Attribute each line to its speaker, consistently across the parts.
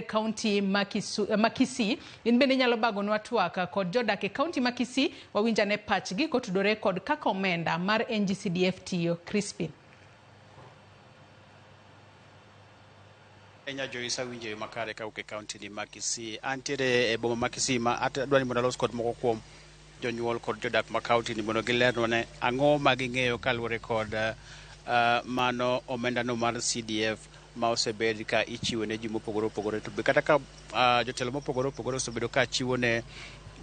Speaker 1: kaunti ma Kisii. In bende inyalo bagonwa twak kod jodak e kaunti ma Kisii, wawinj ane pachgi kotudore kod kaka omenda mar NGCDF tiyo. Crispin.
Speaker 2: Enya Joyce, awinjo yo makare kawuok e kaunti ni ma Kisii. Antiere e boma ma Kisii ma adwa ni mondo alos kod moko kuom jonyuol kod jodak ma kaunti ni mondo gilernwa ne ang'o ma ging'eyo kaluwore kod mano omendano mar CDF ma osebed ka ichiwo ne ji mopogore opogore, to be kata ka jotelo mopogore opogore osebedo ka chiwo ne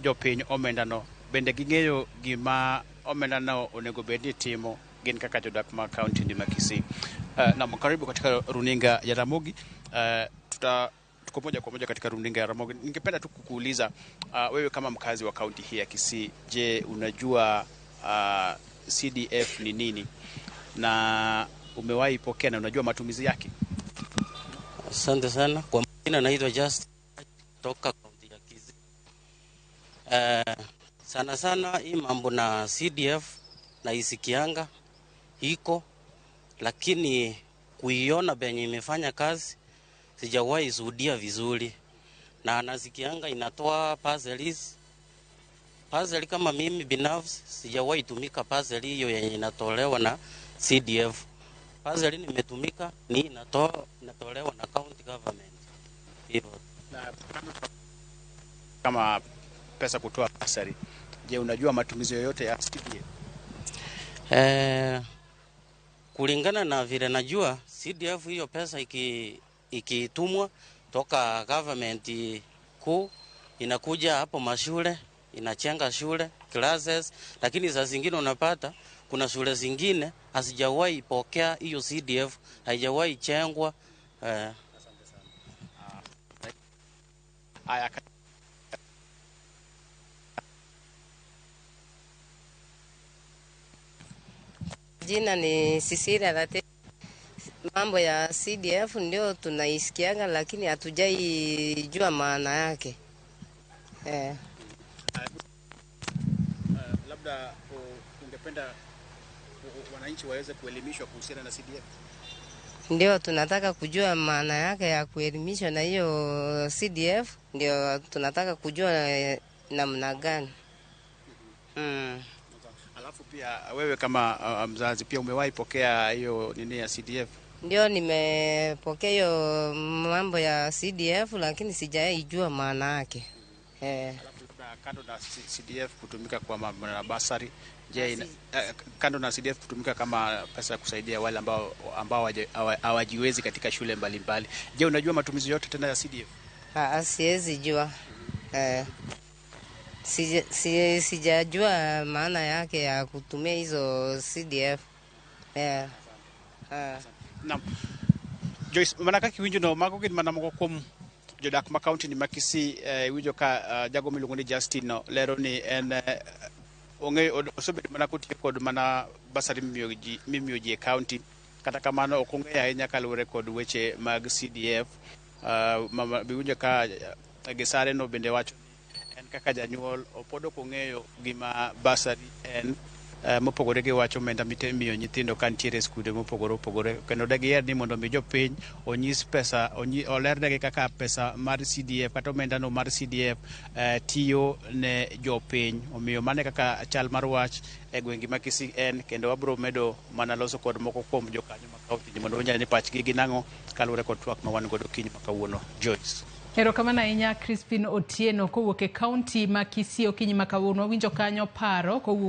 Speaker 2: jopiny omendano, bende ging'eyo gima omendano onego bed ni timo gin kaka jodak ma kaunti ni ma Kisii. Naam, karibu katika runinga ya Ramogi. Tuta tuko moja kwa moja katika runinga ya Ramogi. Ningependa tu kukuuliza wewe kama mkazi wa kaunti hii ya Kisii, je, unajua CDF ni nini na umewahi pokea na unajua matumizi yake?
Speaker 3: Asante sana. Kwa majina naitwa Just toka kaunti ya Kisii. Sana sana hii mambo na CDF naisikianga iko, lakini kuiona penye imefanya kazi sijawahi shuhudia vizuri, na nasikianga inatoa bursaries. Bursary kama mimi binafsi sijawahi tumika bursary hiyo yenye inatolewa na CDF. Bursary nimetumika ni inatolewa na county government. Hivyo.
Speaker 2: Na kama pesa kutoa bursary, je, unajua matumizi yoyote ya CDF?
Speaker 3: Kulingana na vile najua CDF hiyo pesa ikitumwa toka government kuu inakuja hapo mashule, inachenga shule classes, lakini saa zingine unapata kuna shule zingine hazijawahi pokea hiyo CDF, haijawahi chengwa.
Speaker 2: Aya,
Speaker 4: Jina ni Cecilia Late. Mambo ya CDF ndio tunaisikianga, lakini hatujaijua maana yake.
Speaker 2: Labda ungependa wananchi waweze kuelimishwa kuhusiana na CDF?
Speaker 4: Ndio tunataka kujua maana yake ya kuelimishwa na hiyo CDF, ndio tunataka kujua namna gani.
Speaker 2: Alafu pia wewe kama mzazi pia umewahi pokea hiyo nini ya CDF?
Speaker 4: Ndio nimepokea hiyo mambo ya CDF, lakini sijaijua maana yake.
Speaker 2: Alafu labda kando na CDF kutumika kwa mambo na basari, je, kando na CDF kutumika kama pesa ya kusaidia wale ambao hawajiwezi katika shule mbalimbali, je, unajua matumizi yote tena ya CDF?
Speaker 4: Siwezi jua. Sijajua maana yake ya kutumia hizo CDF.
Speaker 2: Naam. Joyce, mana kaka iwinjo no, mago gin mana moko kuom jodak ma kaunti ni ma Kisii, iwinjo ka jago miluongo ni Justin no lero ni en ong'eyo osebedo mana kotiyo kod mana basari mimiyo ji e kaunti. Kata kamano ok ong'eyo ahinya kaluwore kod weche mag CDF. Iwinjo ka Gesare no bende wacho ni en kaka janyuol pod ok ong'eyo gima basari en. Mopogore gi wach omenda imiyo nyithindo ka nitiere e skunde mopogore opogore, kendo de giher ni mondo mi jopiny onyis pesa, olernegi kaka pesa mar CDF kata omenda no mar CDF tiyo ne jopiny. Omiyo mano e kaka chal mar wach e gwenge ma Kisii en, kendo wabiro medo mana loso kod moko kuom jokanyo ma kaunti mondo wanyal ni pachgi gin ang'o kaluwore kod twak ma wan godo kiny ma kawuono. Joyce.
Speaker 1: Erokamano ahinya Crispin Otieno kowuok e kaunti ma Kisii okinyi ma kawuono. Wawinjo kanyo paro kowuok